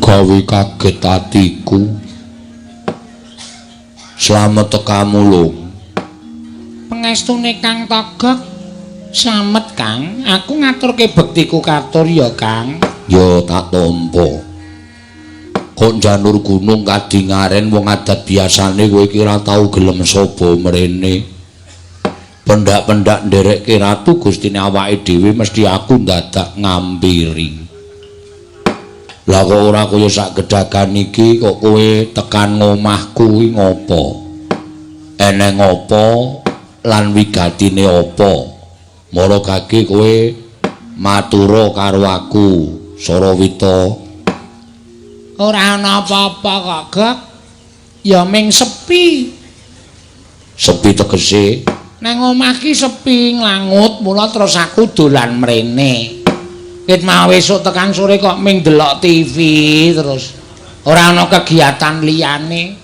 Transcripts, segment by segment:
Gawe kaget atiku. Slamet tekamu lho. Pengestune Kang Togog. Slamet Kang, aku ngaturke bektiku katur ya Kang. Ya tak tampa. Kok janur gunung kadingaren wong adat biasane kowe iki ora tau gelem saba mrene. Pendak-pendak nderekke ratu gustine awake dhewe mesti aku ndadak ngampiri. Lah kok ora kaya sak gedagan iki kok kowe tekan ngomahku kuwi ngopo? Eneng apa lan wigatine apa? Mara gage kowe matura karo aku, Sarawita. Ora ana apa-apa kok, Gog. Ya ming sepi. Sepi tegese? Nang omah ki sepi nglangut, mula terus aku dolan mrene. Ket mau esuk tekan sore kok ming delok TV terus. Ora ana kegiatan liyane.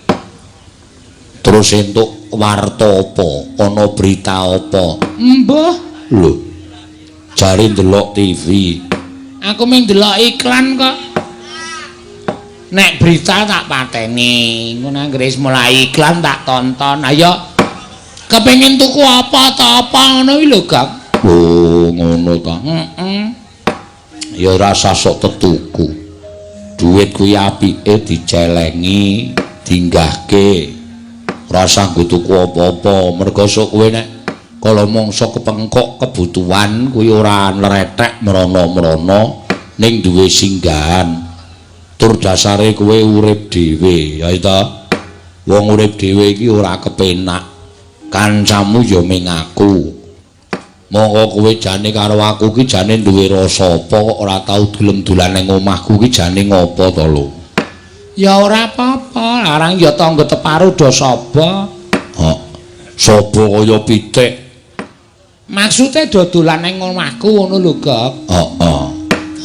Terus entuk warta apa? Ana berita apa? Embuh. Lho. Jare ndelok TV. Aku ming ndelok iklan kok. Nek berita tak pateni, ngono anggere wis mulai iklan tak tonton. Ayo kepengin tuku apa ta apa ngono iki lho, Gak. Oh, ngono ta. Heeh. Ya ora usah sok tetuku. Duit kuwi apike dicelengi, dinggahke. Ora usah nggo tuku apa-apa, mergo sok kowe nek kala mangsa kepengkok kebutuhan kuwi ora nretek mrono-mrono ning duwe singgahan. Tur dasare kowe urip dhewe, ya ta? Wong urip dhewe iki ora kepenak. Kancamu ya ming aku. Monggo kowe jane karo aku ki jane duwe rasa apa kok ora tau gelem dolan ning omahku ki jane ngopo to lho? Ya ora apa-apa, larang ya tangga teparu do saba. Hah. Saba kaya pitik. Maksude do dolan ning omahku ngono lho, Gog. Heeh.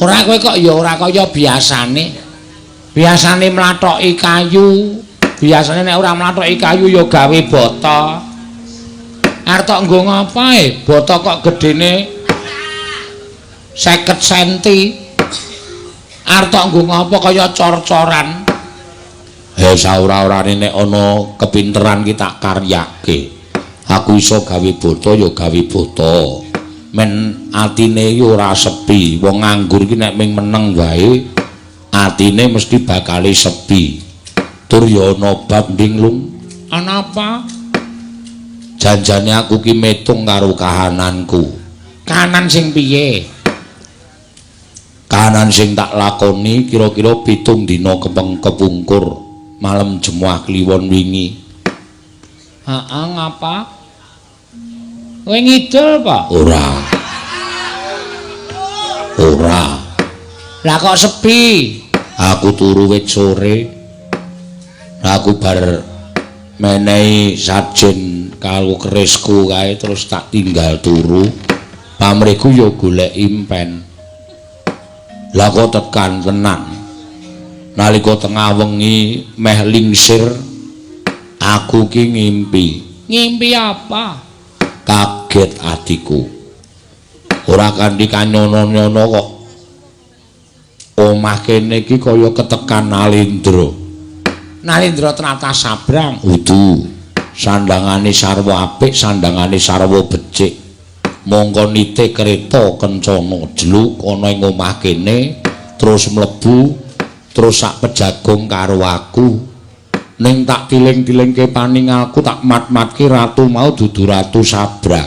Ora kowe kok ya ora kaya biasane. Biasane mlathoki kayu, biasane nek ora mlathoki kayu ya gawe bata. Arep tok nggo ngapa e? Bata kok gedene 50 senti. Arep tok nggo ngapa kaya cor-coran. He saora-orane nek ana kepinteran ki tak karyake. Aku iso gawe bata ya gawe bata. Men atine iki ora sepi. Wong nganggur iki nek ming meneng wae atine mesti bakale sepi. Tur ya ana bab nding lung. Ana apa? Janjane aku ki metung karo kahananku. Kahanan sing piye? Kahanan sing tak lakoni kira-kira 7 dina kepungkur malem Jemuah Kliwon wingi. Heeh, ngapa? Kowe ngidul apa? Ora. Ora. Lah kok sepi? Aku turu wit sore. Aku bar menehi sajen karo kerisku kae terus tak tinggal turu. Pamrihku ya golek impen. Lah kok tekan tenan. Nalika tengah wengi meh lingsir aku ki ngimpi. Ngimpi apa? Kaget atiku. Ora kanthi kanyono-nyono kok omah kene iki kaya ketekan Nalendra. Nalendra tlatah Sabrang. Udu. Sandangane sarwa apik, sandangane sarwa becik. Mongko nite kereta kencana jluk ana ing omah kene terus mlebu terus sak pejagong karo aku. Ning tak tiling-tilingke paningalku tak mat-matke ratu mau dudu ratu Sabrang.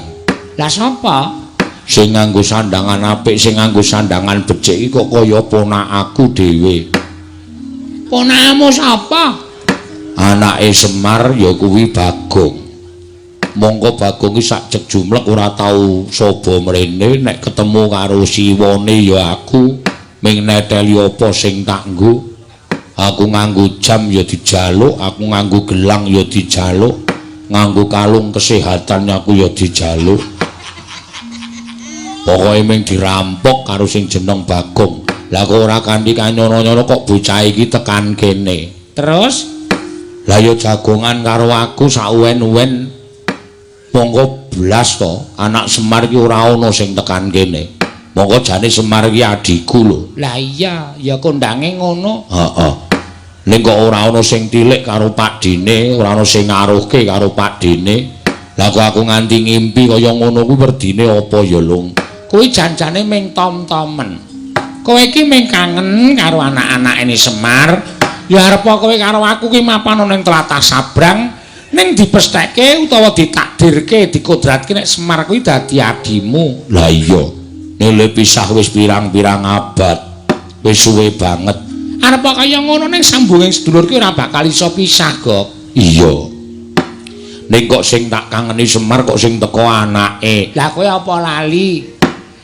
Lah sapa? Sing nganggo sandangan apik, sing nganggo sandangan becik iki kok kaya ponakaku dhewe. Ponakmu sapa? Anake Semar ya kuwi Bagong. Mongko Bagong iki sak jek jumlek ora tau saba mrene, nek ketemu karo siwane ya aku ming neteli apa sing tak nggo. Aku nganggo jam ya dijaluk, aku nganggo gelang ya dijaluk, nganggo kalung kesehatan aku ya dijaluk. Pokoke ming dirampok karo sing jeneng Bagong. Lah kok ora kanthi kanyono-nyono kok bocah iki tekan kene. Terus? Lah ya jagongan karo aku sauwen-uwen. Monggo blas to, anak Semar iki ora ana sing tekan kene. Monggo jane Semar iki adhiku lho. Lah iya, ya kondange ngono. Heeh. Ning kok ora ana sing tilik karo pakdine, ora ana sing ngaruhke karo pakdine. Lah kok aku nganti ngimpi kaya ngono kuwi werdine apa ya, Lung? Kuwi janjane ming tom-tomen. Kowe iki ming kangen karo anak-anake Semar. Ya arep kowe karo aku ki mapan ana ning tlatah Sabrang, ning dipestheke utawa ditakdirke, dikodratke nek Semar kuwi dadi adimu. Lah iya. Nele pisah wis pirang-pirang abad, wis suwe banget. Arep kaya ngono ning sambunging sedulur ki ora bakal iso pisah, Gok. Iya. Ning kok sing tak kangeni Semar kok sing teko anake. Lah kowe apa lali?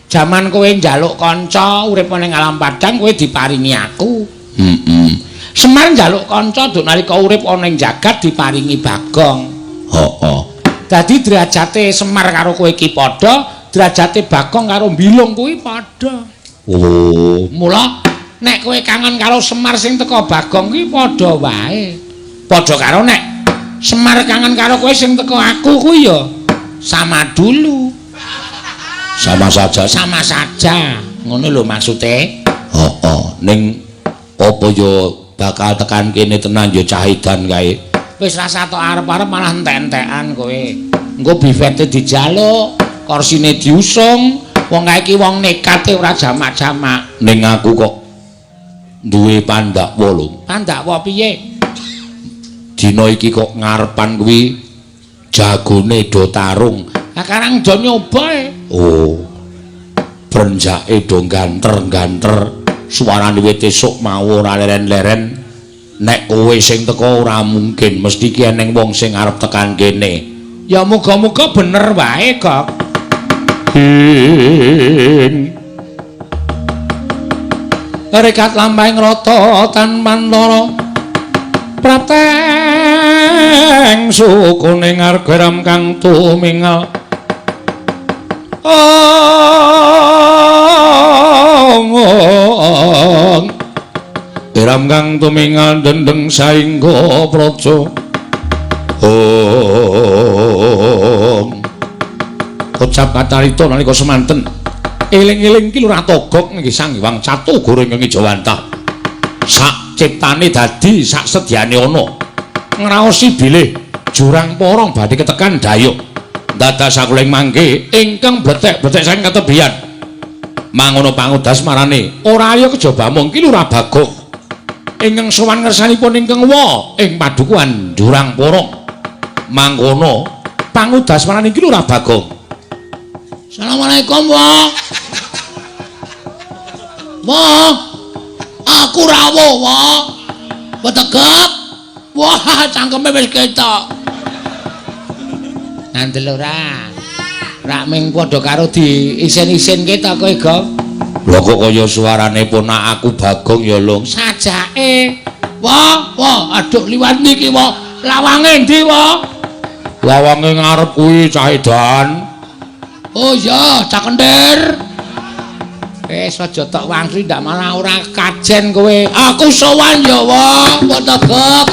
Jaman kowe njaluk kanca urip ning alam padang kowe diparingi aku. Heeh. Semar njaluk kanca duk nalika urip ana ing jagat diparingi Bagong. Heeh. Dadi derajate Semar karo kowe iki padha, derajate Bagong karo Bilung kuwi padha. Oh, mula nek kowe kangen karo Semar sing teko Bagong kuwi padha wae. Padha karo nek Semar kangen karo kowe sing teko aku kuwi ya sama dulu. Sama saja, sama saja. Ngono lho maksude. Heeh, ning apa ya bakal tekan kene tenan ya cah edan kae. Wis rasa tok arep-arep malah entek-entekan kowe. Engko bifete dijaluk, korsine diusung, wong kae iki wong nekate ora jamak-jamak. Ning aku kok duwe pandakwa lho. Pandakwa piye? Dina iki kok ngarepan kuwi jagone do tarung. Lah karang do nyoba e. Oh. Brenjake do ganter-ganter, suarane wit esuk mau ora leren-leren. Nek kowe sing teko ora mungkin, mesti ki eneng wong sing arep tekan kene. Ya muga-muga bener wae, Gok. Ing rekat lampahing rata tanpantara prapteng sukune ngargaram kang tumingal. Ong Eram kang tumingal dendeng saingga praja. Ong Kocap kacarita nalika semanten eling-eling ki Lurah Togok nggih Sang Hyang Catu Guru ingkang Ijawantah. Sak ciptane dadi sak sedyane ana ngraosi bilih jurang porong badhe ketekan dayuk dados sakuling mangke ingkang bletek-bletek saking katebian. Mangono pangudas marane ora liya kejaba mung ki Lurah Bagong ingkang sowan ngersanipun ingkang wa ing padukuhan Jurang Porong. Mangkono pangudas marane ki Lurah Bagong. Assalamualaikum, Wah. Wah. Aku rawuh, Wah. Petegak. Wah, cangkeme wis ketok. Ngandel ora? Rak ming padha karo diisen-isenke ta kowe, Gong? Lha kok kaya suarane ponak aku Bagong ya, Lung. Sajake. Wah, wah, aduh liwat niki, wah. Lawange endi, wah? Lawange ngarep kuwi cah edan. Oh iya, cah kentir. Wis aja tok wangsul ndak malah ora kajen kowe. Aku sowan ya, wah, petegak.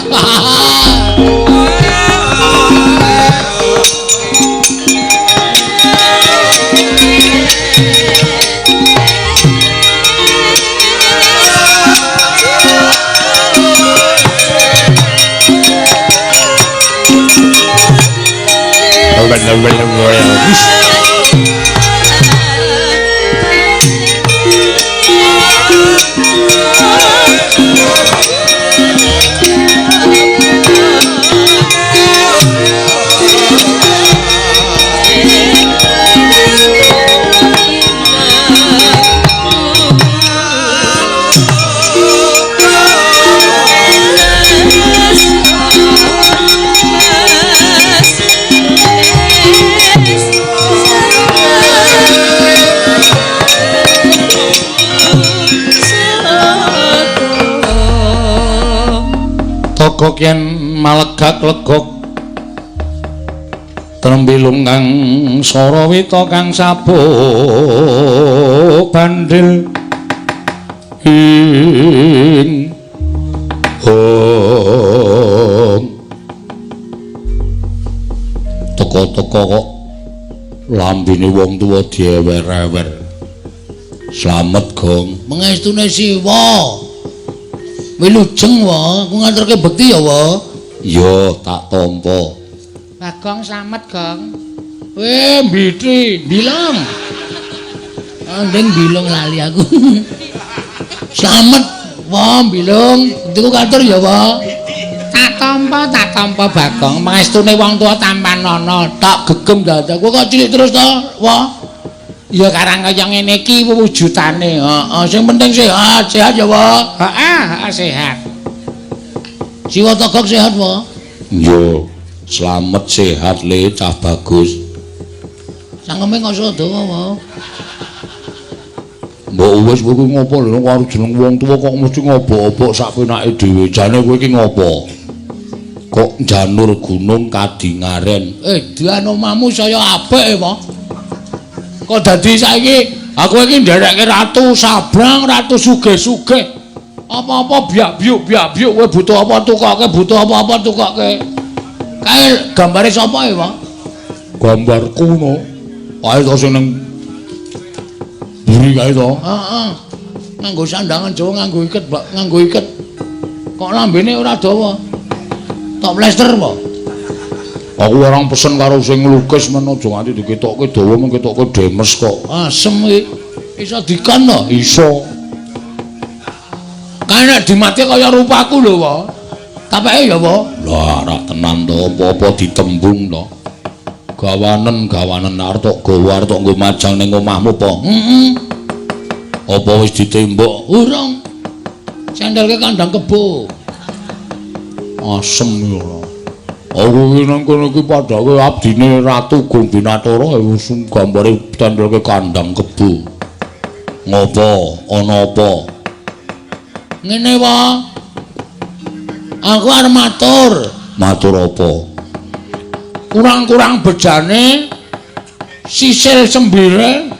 Togok yen malegak legok trembilung kang sarawita kang sabuk bandil ing ong. Teko-teko kok lambene wong tuwa diewer-ewer. Slamet, Gong. Mengestune Siwa. Wilujeng, wa. Aku nganterke bekti ya, wa. Iya, tak tampa. Bagong slamet, Gong. Mbiti, bilong. Andeng bilong lali aku. Slamet, wa, bilong. Bektiku katur ya, wa. Tak tampa Bagong. Mengestune wong tuwa tampanana, tak gegem dadak. Kowe kok cilik terus to, wa? Ya karang kaya ngene iki wujudane. Heeh, sing penting sehat, sehat ya, wa. Heeh, sehat. Siwa Togok sehat, wa? Iya, slamet sehat le cah bagus. Cangkeme kok iso dawa, wa. Mbok wis kowe iki ngopo lho karo jeneng wong tuwa kok mesti ngobok-obok sak penake dhewe. Jane kowe iki ngopo? Kok janur gunung kadingaren. Edan omahmu saya apik, wa. Kok dadi saiki aku iki nderekke ratu sabrang, ratu sugih-sugih. Apa-apa biak-biuk biak-biuk kowe butuh apa tukoke, butuh apa-apa tukoke. Kae gambare sapa ya, Pak? Gambarku no. Kae to sing ning mburi kae to. Heeh. Nganggo sandangan Jawa, nganggo iket, Pak, nganggo iket. Kok lambene ora dawa? Tok plester apa? Aku orang pesen karo sing nglukis men aja nganti diketokke dawa men ketokke demes kok. Asem iki. Iso dikon to? Iso. Kae nek dimati kaya rupaku lho, Pak. Tapeke ya, Pak? Lah, ora tenan to, apa-apa ditembung to. Gawanen, gawanen arep tok gawa arep tok nggo majang ning omahmu apa? Heeh. Apa wis ditembok? Urung. Sendelke kandang kebo. Asem ya ora. Aku iki nang kono iki padake abdine Ratu Gombinatara wis gambare tendelke kandang kebo. Ngopo? Ana apa? Ngene, Pak. Aku arep matur. Matur apa? Kurang-kurang bejane sisil sembire,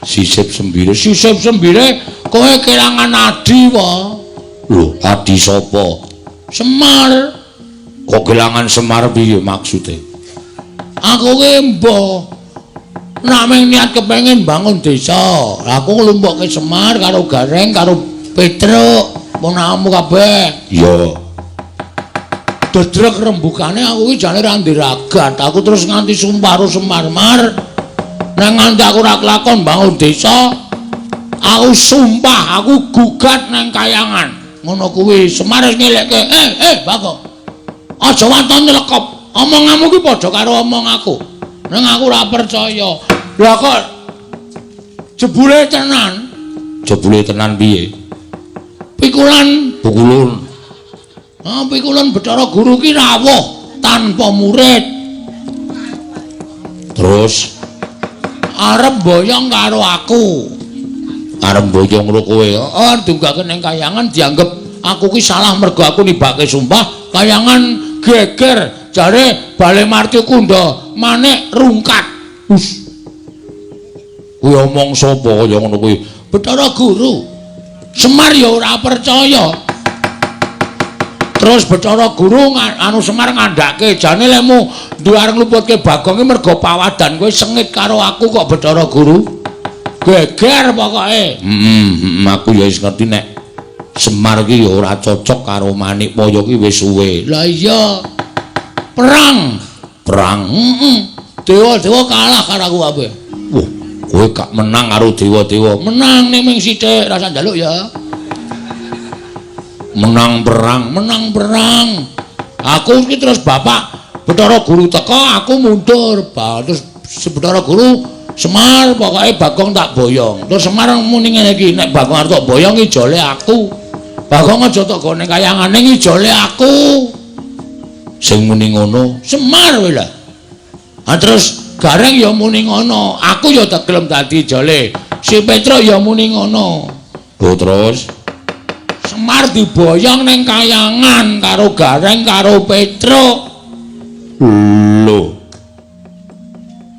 sisip sembire, sisip sembire kowe kelangan adi, Pak. Lho, adi sapa? Semar. Kok kelangan Semar piye maksude? Aku ki mbah nek mung niat kepengin bangun desa. Aku nglumpukke Semar karo Gareng karo Petruk, ponakanmu kabeh. Iya. Dedrek rembugane aku ki jane ra ndiragat. Aku terus nganti sumpah karo Semar-mar. Nek nganti aku ora kelakon bangun desa, aku sumpah aku gugat nang kayangan. Ngono kuwi Semar wis ngelekke, Bagong. Aja waton nyelekop. Omonganmu ki padha karo omong aku. Ning aku ora percaya. Lah kok jebule tenan? Jebule tenan piye? Pikulan pukulun. Ah, pikulan Bathara Guru ki rawuh tanpa murid. Terus arep boyong karo aku. Arep boyong karo kowe? Heeh, dunggake ning kayangan dianggep aku ki salah mergo aku nibake sumpah. Kayangan geger jare Bale Marti Kunda manik rungkat. Us. Kuwi omong sapa kaya ngono kuwi? Bathara Guru. Semar ya ora percaya. Terus Bathara Guru anu Semar ngandhake jane lemu duwe arep ngluputke Bagong ki mergo pawadan kowe sengit karo aku kok Bathara Guru. Geger pokoke. Heeh, aku ya wis ngerti nek Semar ki ya ora cocok karo Manikmaya ki wis suwe. Lah iya. Perang. Perang. Heeh. Dewa-dewa kalah karo aku kabeh. Wah, kowe gak menang karo dewa-dewa. Menang ning ming sithik, rasa njaluk ya. Menang perang, menang perang. Aku iki terus bapak Bathara Guru teka, aku mundur. Terus Bathara Guru Semar pokoke Bagong tak boyong. Terus Semar muni ngene iki, nek Bagong arep tak boyong ijole aku. Bagong aja tok gone kayangane ijole aku. Sing muni ngono Semar kowe lah. Ha terus Gareng ya muni ngono, aku ya tak gelem dadi ijole. Si Petruk ya muni ngono. Lho terus Semar diboyong ning kayangan karo Gareng karo Petruk. Lho.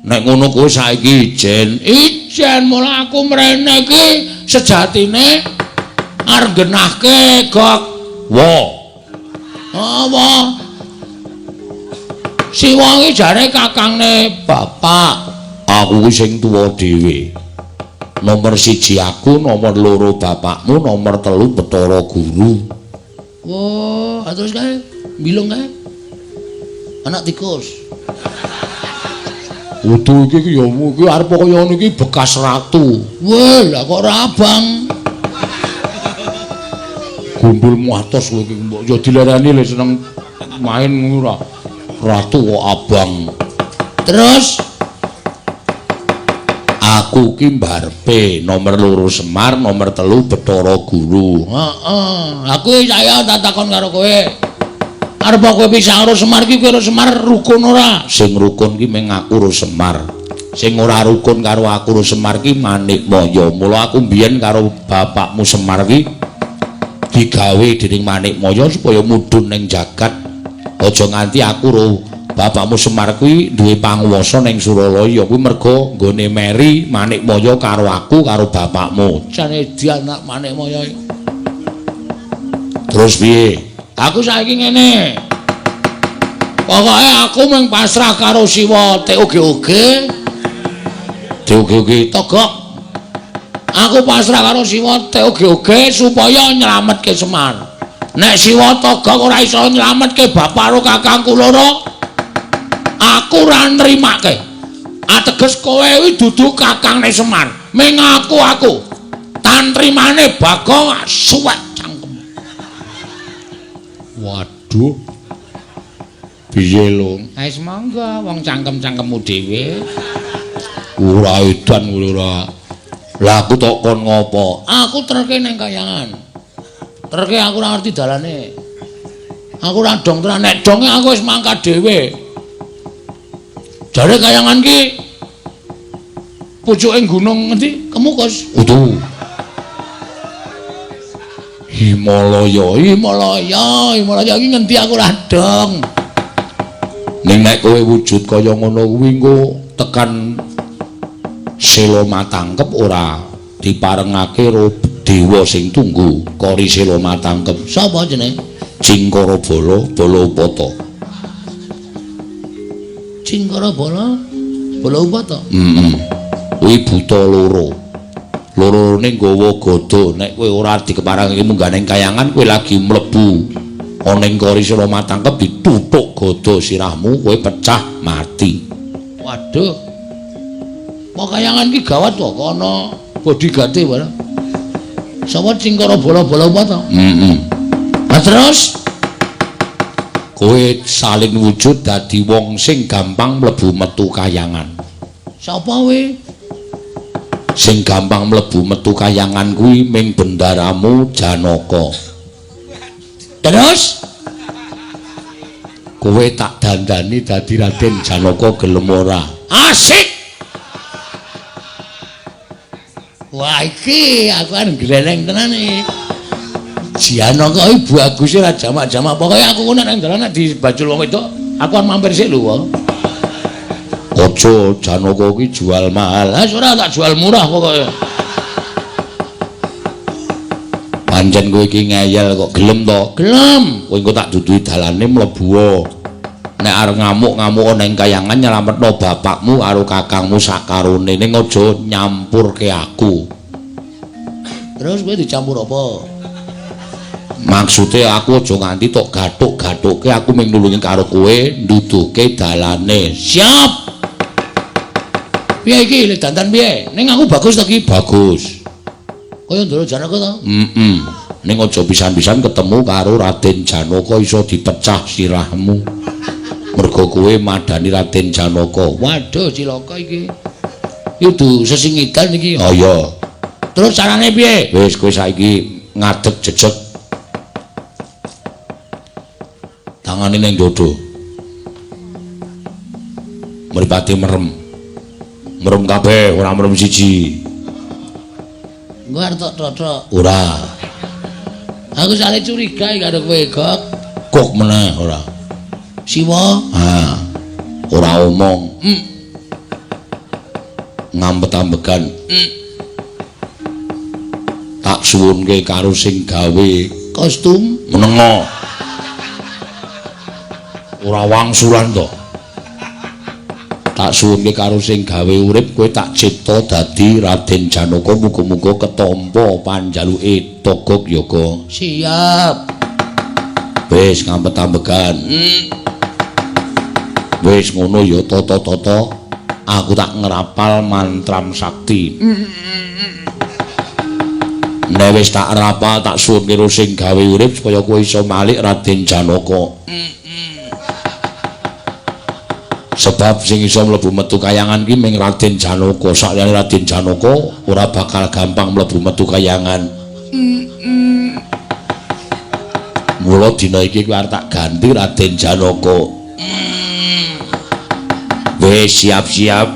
Nek ngono kowe saiki ijen, ijen mula aku mrene iki sejatine arep genahke gok. Wa. Apa? Siwa iki jare kakangne bapak. Aku ki sing tuwa dhewe. Nomor 1 aku, nomor 2 bapakmu, nomor 3 Bathara Guru. Wah, terus kae bilung kae. Anak tikus. Kudu iki ya iki arep kaya ngono iki bekas ratu. Wah, lah kok ora abang. Gundulmu atos kowe iki mbok ya dilereni le seneng main ngono ora. Ratu kok abang. Terus aku ki mbarepe nomor 2 Semar, nomor 3 Bathara Guru. Heeh, aku saya tak takon karo kowe. Arep kowe pisah karo Semar ki kowe karo Semar rukun ora? Sing rukun ki mung aku karo Semar. Sing ora rukun karo aku karo Semar ki Manikmaya. Mula aku mbiyen karo bapakmu Semar ki digawe dening Manikmaya supaya mudhun ning jagat. Aja nganti aku karo bapakmu Semar kuwi duwe panguwasa ning Suralaya kuwi merga nggone meri Manikmaya karo aku karo bapakmu. Jane anak Manikmaya. Terus piye? Aku saiki ngene. Pokoke aku mung pasrah karo Siwa TOGOG. TOGOG Togok. Aku pasrah karo Siwa TOGOG supaya nyelametke Semar. Nek Siwa Togok ora iso nyelametke bapak karo kakangku loro, aku ora nrimake. Ateges kowe kuwi dudu kakangne Semar. Ming aku. Tantrimane Bagong suwek cangkem. Waduh. Piye lho? Wis monggo wong cangkem-cangkemmu dhewe. Ora edan kowe ora. Lah aku tok kon ngopo? Aku terke ning kayangan. Terke aku ora ngerti dalane. Aku ora dong tenan, nek donge aku wis mangkat dhewe. Jare kayangan ki pucuke gunung ngendi? Kemukus. Utuh. Himalaya, Himalaya, Himalaya iki ngendi aku ora dong. Ning nek kowe wujud kaya ngono kuwi engko tekan Sela Matangkep ora diparengake karo dewa sing tunggu kori Sela Matangkep. Sapa jenenge? Cingkara Bala, Bala Upata. Cingkara Bala, Bala Upata. Heeh. Kuwi buta loro. Loro-lorone nggawa gada. Nek kowe ora dikeparengake munggah ning kayangan, kowe lagi mlebu ana ing kori Sela Matangkep dituthuk gada sirahmu, kowe pecah mati. Waduh. Kok kayangan ki gawat to, kok ana bodyguard-e barang. Sapa Cingkara Bala, Bala Upata? Heeh. Lah terus kowe salin wujud dadi wong sing gampang mlebu metu kayangan. Sapa kowe? Sing gampang mlebu metu kayangan kuwi ming bendaramu Janaka. Terus kowe tak dandani dadi Raden Janaka gelem ora? Asik. Wah iki aku kan gleneng tenan iki. Janaka iki baguse ra jamak-jamak. Pokoke aku ku nek nang dalan nek dibajul wong wedok, aku kan mampir sik lho wae. Aja Janaka ki jual mahal. Lah ora tak jual murah pokoke. Pancen kowe iki ngeyel kok gelem to? Gelem. Kowe engko tak duduhi dalane mlebu. Nek arep ngamuk-ngamuk ning kayangan nyelametno bapakmu karo kakangmu sakarone, ning aja nyampurke aku. Terus kowe dicampur apa? Maksude aku aja nganti tok gathuk-gathukke, aku mung nulungi karo kowe nduduhke dalane. Siap. Piye iki le dandan piye? Ning aku bagus to ki? Bagus. Kaya Ndara Janaka to? Heeh. Ning aja pisan-pisan ketemu karo Raden Janaka iso dipecah sirahmu. Mergo kowe madani Raden Janaka. Waduh cilaka iki. Iki kudu sesingidan iki. Oh iya. Terus carane piye? Wis kowe saiki ngadeg jejeg. Tangane ning dodo. Mripate merem. Merem kabeh, ora merem siji. Engko arep tok tothok. Ora. Aku sale curiga iki karo kowe, Gok. Kok meneh ora. Siwa? Ha. Ora omong. Ngambet-ambegan. Tak suwunke karo sing gawe kostum Tak suwunke karo sing gawe urip kowe tak cipta dadi Raden Janaka, muga-muga ketampa panjaluke Togog Yoga. Siap. Wis ngampet-ambegan. Wis ngono ya tata-tata, aku tak ngrapal mantram sakti. Nek wis tak rapal tak suwunke karo sing gawe urip supaya kowe iso malik Raden Janaka. Sebab sing iso mlebu metu kayangan ki ming Raden Janaka. Sakliyane Raden Janaka ora bakal gampang mlebu metu kayangan. Mula dina iki kowe arep tak ganti Raden Janaka. Wis siap-siap.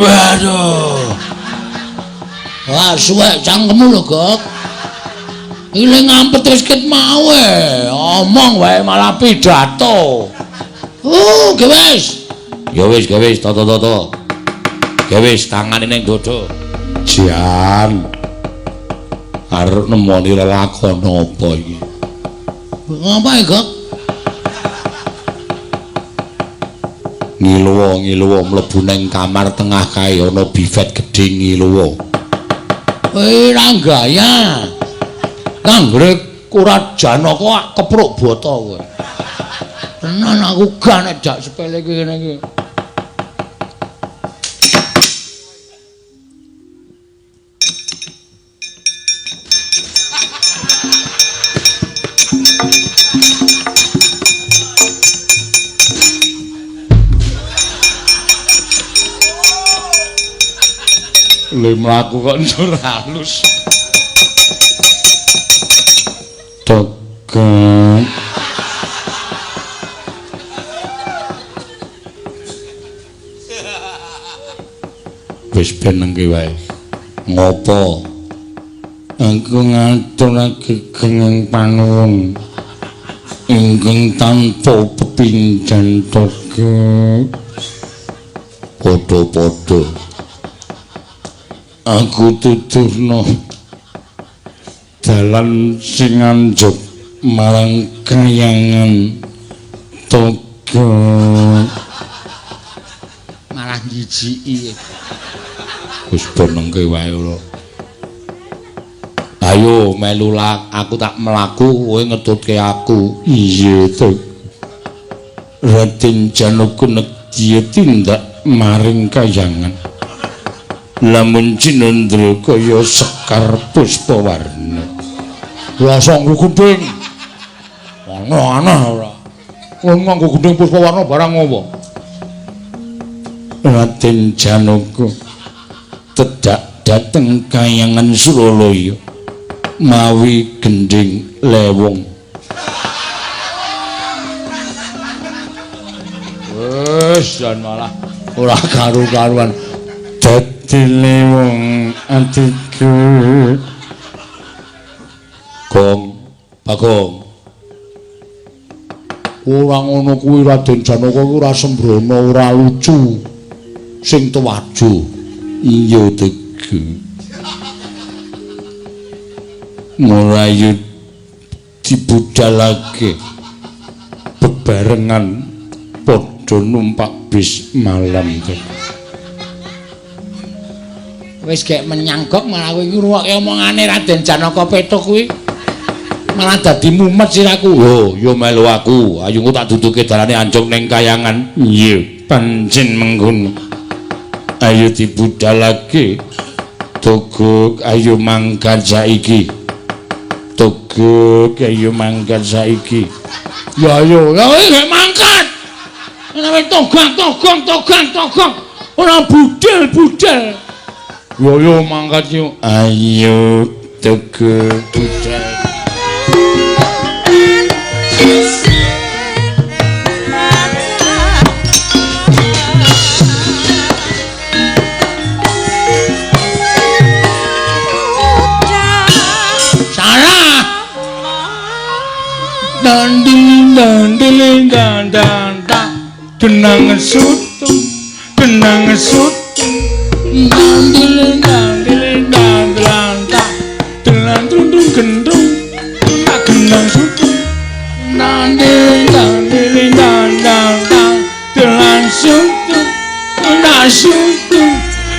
Waduh. Wah, suwek cangkemmu lho, Gok. Ile ngampet wis ket mau e. Omong wae malah pidato. Oh, ge wis. Ya wis, ge wis, toto-toto. Ge wis, tangane ning dada. Jan. Arep nemoni lelakon apa iki? Ngapa e, Gok? Ngiluwa, ngiluwa mlebu ning kamar tengah kae ana bifet gedhe ngiluwa. Kowe ra gaya. Kanggre ora Janaka kepruk bata kowe. Tenan aku gak nek jak sepele iki ngene iki. Le mlaku kok njur halus. Togok. Wis benengke wae. Ngopo? Aku ngaturake genging panuwun ingkang tanpa pepindhan Togok. Padha-padha. Aku tuturno dalan sing anjuk marang kayangan Togok. Malah jijiki. Wis benengke wae ora. Ayo melu lak, aku tak mlaku kowe ngetutke aku. Iya to. Raden Janaka nedya tindak maring kayangan. Lamun cinandra kaya sekar puspawarna. Rasa nggo gendhing. Ana-ana ora. Kowe nganggo gendhing puspawarna barang ngopo? Raden Janaka tedak dhateng kayangan Suralaya mawi gendhing lewung. Wis jan malah ora karu-karuan. Dadi lewung atiku. Gong, Bagong. Ora ngono kuwi Raden Janaka kuwi ora sembrono, ora lucu. Sing tuwajo. Iya Tegu. Mulayu dibudalake bebarengan padha numpak bis malam. Wis gek menyang Gok, malah kowe iki ngrungokke omongane Raden Janaka Petuk kuwi. Malah dadi mumet siraku. Yo, yo melu aku. Ayo engko tak duduke dalane anjung ning kayangan. Iya, pancen mengkono. Ayo dibudalake. Togok ayo mangkat saiki. Togok ayo mangkat saiki. Ya ayo, ya kowe gek mangkat. Ora togok togok togok togok. Ora budal-budal. Yo yo mangkat yo. Ayo Togok budal. Salah. Danding danding dandang genang sutu genang sutu danding danding dandang dandang gendrung gendrung genang sutu danding danding dandang dandang sutu Pak Suku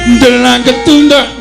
ndelang ketundak.